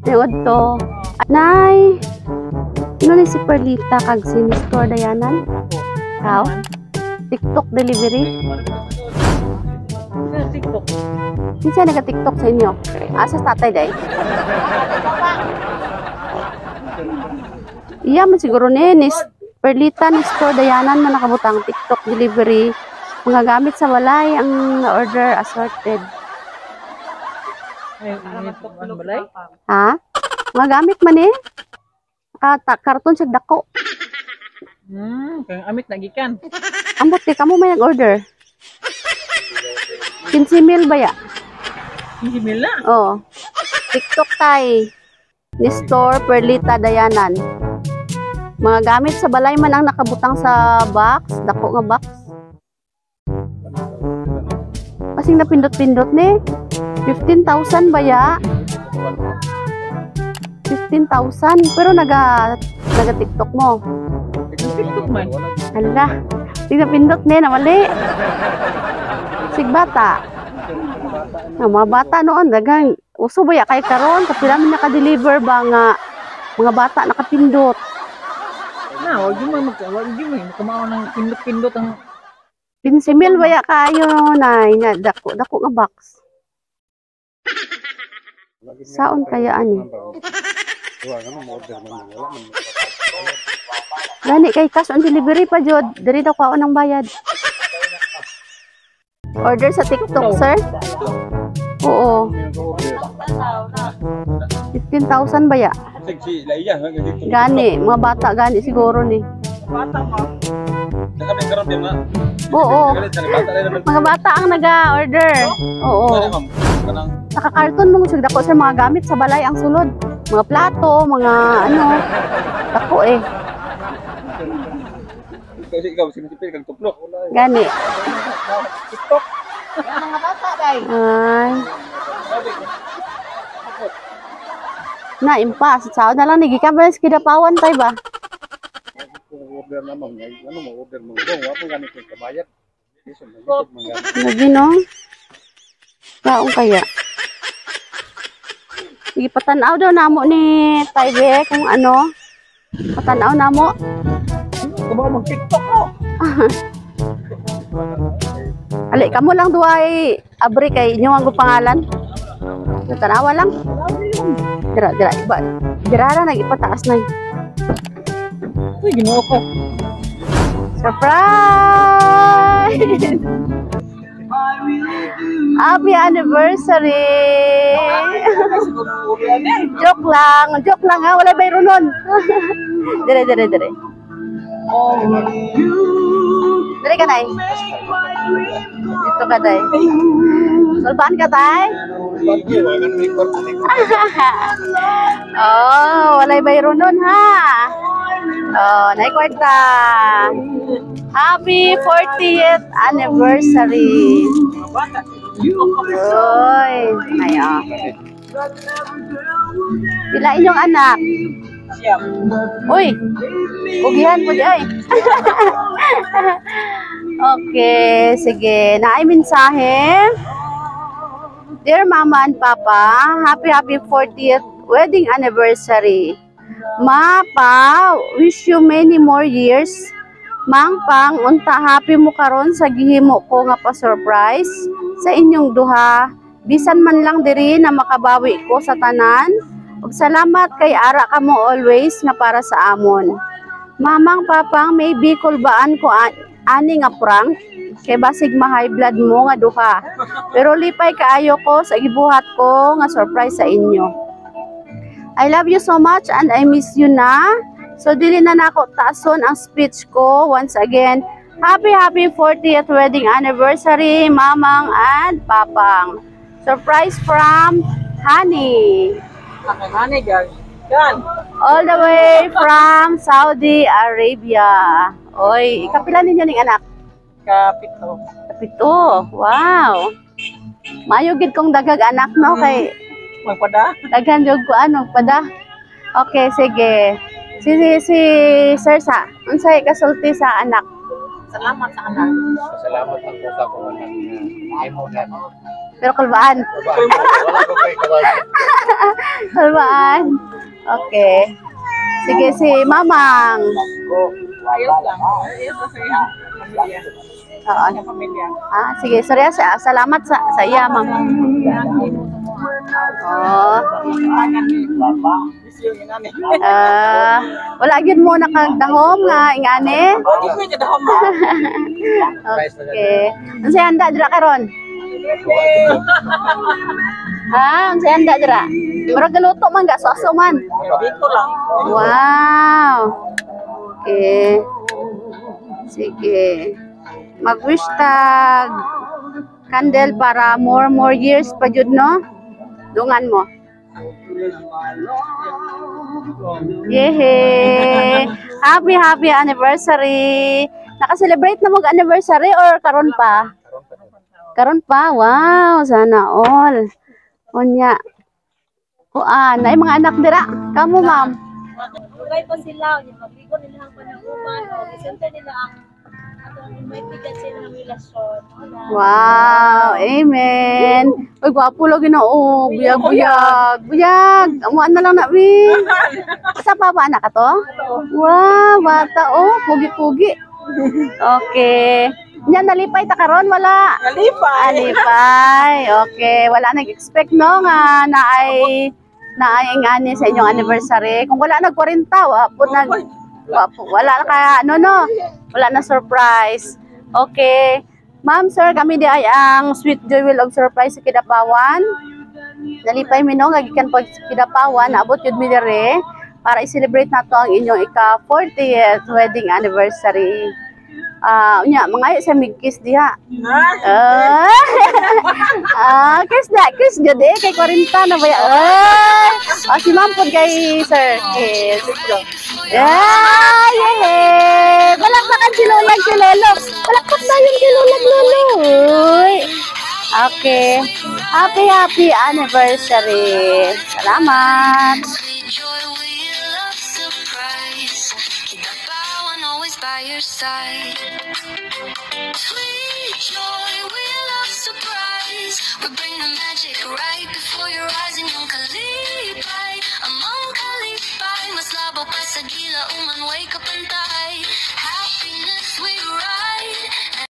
Ayod to. Nay! Ano ni si Perlita kag si Mr. Dayanan? Ikaw? TikTok delivery? Sa TikTok. Kinsa naga-TikTok sa inyo? Asa sa tatay day? Iya man siguro ni Perlita ni Store Dayanan man nakabutang TikTok delivery. Mga gamit sa balay ang order, assorted. Ay, ano balay? Ha? Mga gamit man eh. Karton siya dako. Kaya amit na gikan. Ambot kay kamo may nag-order. 15 mil ba ya? Hindi mil na. Oo. TikTok tay. Ni Store Perlita Dayanan. Mga gamit sa balay man ang nakabutang sa box, dako nga box. Kasing napindot-pindot ni. 15,000 ba ya? 15,000 pero naga naga TikTok mo. TikTok man. Hala. Tingnan pindot ni na mali. Sigbata. Ang mga bata noon daghang uso ba ya kay karon kapila man naka-deliver ba nga mga bata nakapindot. Na, wag yun man wag yun man kumao ng pindot-pindot ang 15 mil ba ya kayo nay nga dako dako nga box. Saon kaya ani? Gani kay cash on delivery pa jud. Diri daw kwaon ang bayad. Order sa TikTok, sir? Oo. 15,000 ba ya? Gani, mga bata gani siguro ni. Bata pa. Oo. Mga bata ang naga-order. Oo. Naka-karton mo siya dako sir, mga gamit sa balay ang sulod. Mga plato, mga ano. Dako eh. Kasi ikaw sinisipil kang tuplok. Gani. TikTok. Mga bata day. Ay. Na impas, sao na lang ni gikan ba sa kidapawan tay ba? Order na ma'am, ano mo order mo? Wa mo gani kay kabayad. Lagi no. Kaon kaya. Sige, patanaw daw namo ni Taybe kung ano. Patanaw namo. Kumao mag TikTok ko. Ali kamo lang duay abri kay inyo ang pangalan. Tanawa lang. Dira dira iba. Dira ra nagipataas na. Uy, Ginoo ko. Surprise! Happy anniversary! Joke lang ha, wala bayro nun. Dire, dire, dire. Dire ka, nay. Dito ka, day. Sulbaan ka, tay? Oh, walay bayro nun, ha? Oh, nay kwarta. Happy 40th anniversary. Oy, ay oh. Pila inyong anak? Uy, ugihan po di ay. Okay, sige. Naay mensahe. Dear Mama and Papa, happy happy 40th wedding anniversary. Ma, Pa, wish you many more years. Mang, Pang, unta happy mo karon sa gihimo ko nga pa-surprise sa inyong duha. Bisan man lang diri na makabawi ko sa tanan. Ug salamat kay ara kamo always nga para sa amon. Mamang, Papang, maybe kulbaan ko ani nga prank kay basig ma-high blood mo nga duha. Pero lipay kaayo ko sa gibuhat ko nga surprise sa inyo. I love you so much and I miss you na. So dili na nako taason ang speech ko. Once again, happy happy 40th wedding anniversary, Mamang and Papang. Surprise from Honey. Honey, girl. Yan. All the way from Saudi Arabia. Oy, ikapila ninyo ning anak? Kapito. Kapito. Wow. Maayo gid kong dagag anak no kay magpada. Daghan jud ko ano pada. Okay, sige. Si Sir sa unsay kasulti sa anak? Salamat sa anak. Salamat ang ko sa akong anak na imo na Pero kulbaan. Wala ko kay kawal. Kulbaan. Okay. Sige, si Mamang. Ayos lang. Ayos lang sa iyang pamilya. Oo. Sa pamilya. Ah, sige, sorry salamat sa iya, ma'am. Oh. Ah, wala gyud mo nakagdahom nga ingani. Di ko yung dahom ha. Okay. Unsay handa dira karon? Ah, unsay handa dira? Murag galuto man ga aso man. Biko lang. Wow. Okay. Sige. Mag-wish tag candle para more more years pa jud, no? Dungan mo. Yehey! Happy happy anniversary! Naka-celebrate na mag anniversary or karon pa? Karon pa. Wow, sana all. Unya. Kuan, ay mga anak dira. Kamo, ma'am. Dugay pa sila, unya magligo nila ang panag-uban o gisenter nila ang atong Almighty God sa ilang relasyon. Wala. Wow, amen. Uy, gwapo lagi na oh. Buyag, buyag. Buyag. Amuan na lang na, wi. Sa papa anak ka to? Wow, bata oh. Pugi-pugi. Okay. Nya nalipay ta karon, wala? Nalipay. Alipay. Okay, wala nag-expect no nga na ay ngani sa inyong anniversary. Kung wala nag 40, wa po nag wa po, wala kaya ano no. Wala na surprise. Okay. Ma'am, sir, kami di ay ang Sweet Joy Will of Surprise sa Kidapawan. Nalipay mi no nga gikan pag Kidapawan, naabot yun mi dire para i-celebrate nato ang inyong ika 40th wedding anniversary. Ah, unya mangayo sa mig-kiss diha. Ha? Ah, ah, kiss na, kiss gud eh kay 40 na ba ya? Ah, ah, si ma'am pod kay sir, kiss. Ah, yeah. Palakpakan si Lola, si Lolo. Palakpak tayo kay Lola, Lolo. Uy. Okay. Happy, happy anniversary. Salamat. Sweet joy, we love surprise. Kidapawan always by your side. Sweet joy, we love surprise. We bring the magic right before your